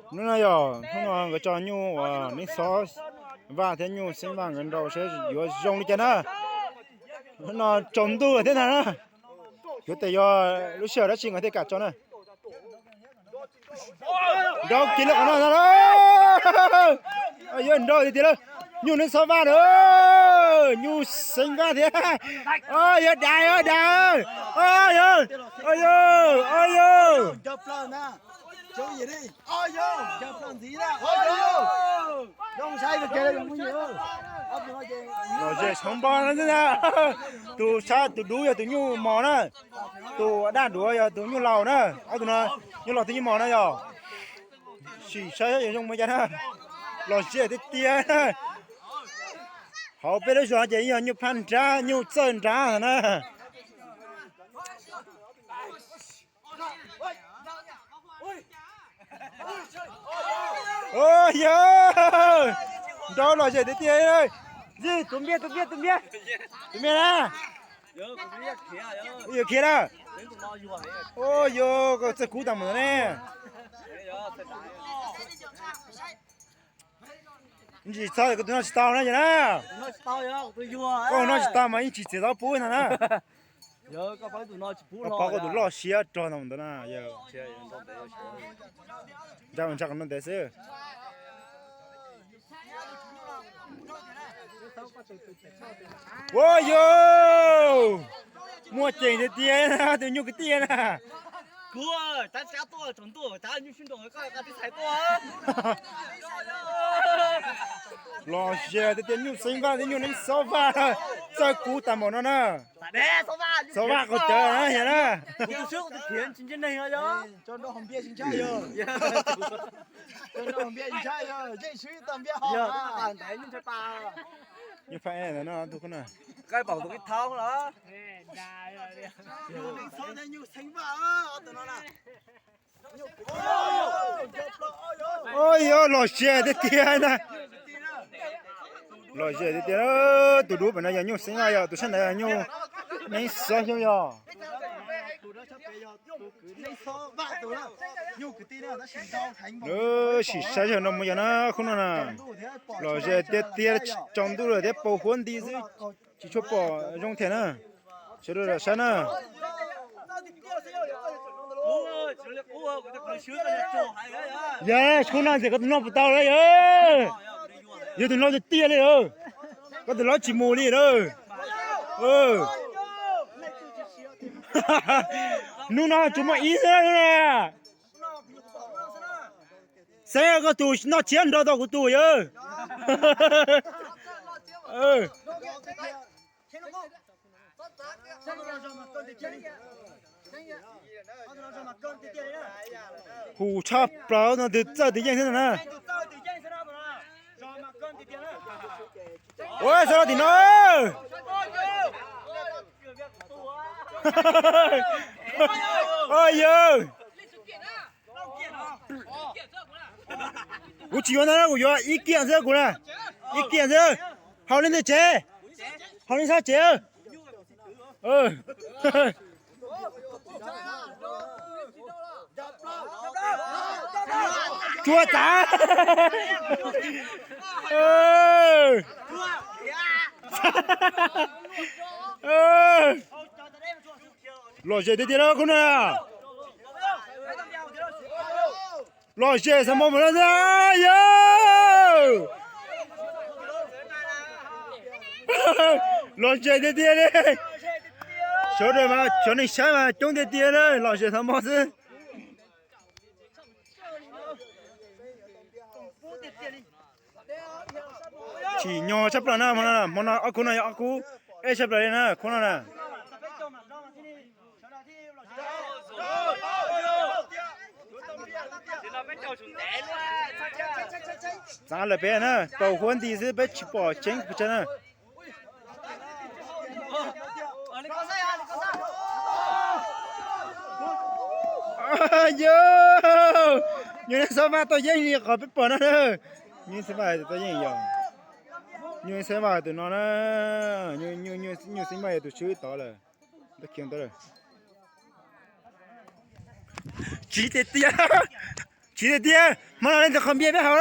Hnub no yog hnub no nkawd tso nyuj uas Neeb Xob Vaj thiab nyuj Xeeb Vaj nkawd nrau saib yuav zoo li cas na. Hnub no tsaus ntuj thiab ntag na. Yuav tes yog lub sij hawm dab tsi nkawd thiaj kam tso na. Nrau kiag li qhov no ntag. Yuav nrau tiag tiag lawm. Nyuj Neeb Xob Vaj na. Nyuj Xeeb Vaj thiab. Yuav dav yuav dav. Yog, yog, yog. Lom zem sab npo no xwb na. Tus sab tus dub yog tus nyuj mos na. Tus daj duav yog tus nyuj laus na. Ob tug no nyuj laus tus nyuj mos na yog. Sim saib yuav zoo mus cas na. Lom zem tiag tiag na. Hauv peb lub zos ces yog nyuj phab nrab nyuj txawj nrab na. Yog nrau lom zem tiag tiag. Tus npiaj, tus npiaj, tus npiaj, tus npiaj na. Yuav khiav na. Yog koj txawj kub tag mus ne. Ntsis txhob koj tus no tsis tau na yog na. Koj no tsis tau mas yeej tsis txiav tau pub no na. Koj pom koj tus loj siab rog no ntawd na. Ntsa ntsa no ntev xwb. Ua yog muaj ceem tiag tiag tus nyuj kwv tij na. Lom zem tiag tiag nyuj Xeeb Vaj thiab nyuj Neeb Xob Vaj txawj kub tas npaum no na. Xob Vaj qaug cawv na yog na. Nyuj phab ntawd no tus kub na. Ua yog lom zem tiag tiag na. Lom zem tiag tiag. Tus dub pem no yog nyuj Xeeb Vaj, yog tus sab ntawd yog nyuj Neeb Xob Xyooj yog. Sim saib yog no mus yog na khub no na. Lom zem tiag tiag, tsaus ntuj lawm thiab paus huab nti xwb, tsis tshua pom zoo thiab na. Sawv daws saib na. Yog khub no ntxias koj tus no puas tau lawm yog. Yog tus no tiag tiag li. Koj tus no tsis mus li lawm. Hnub no tsuas muaj ib xwb na. Xeeb, koj tus noj tshiab nrog tau kuv tus yog. Hum tshaj plaws no, tus txawj tus yeej xwb na. Ua, xav los tim no. Yog. Kuv tsis yuav ntau, kuv yuav ib kiag xwb kuv na. Ib kiag xwb. Haus li ntawm tsev. Haus li sab tsev. Tsuag txav. Lom zem tiag tiag lawm khub no. Lom zem xav npau mas lawm yog. Lom zem tiag tiag li. Sawv daws mas cov neeg saib mas coob tiag tiag li, lom zem xav npau xwb. Tsim nyog tshaj plaws na, hmo no ob khub no yog ob khub ej tshaj plaws li na, khub no na. Txav lawm peb na, paus huab nti xwb peb tsis pom tseeb pes tsawg na. Yog, nyuj Xeeb Vaj tau yeej li qhov peb pom no na. Nyuj Xeeb Vaj tau yeej yog. Nyuj Xeeb Vaj tus no na. Nyuj Xeeb Vaj yog tus swb tod lawm. Ntau khiv tod lawm. Tsis tiag tiag. Tsis tiag tiag, hmo no leej twg qhov npias peb haus.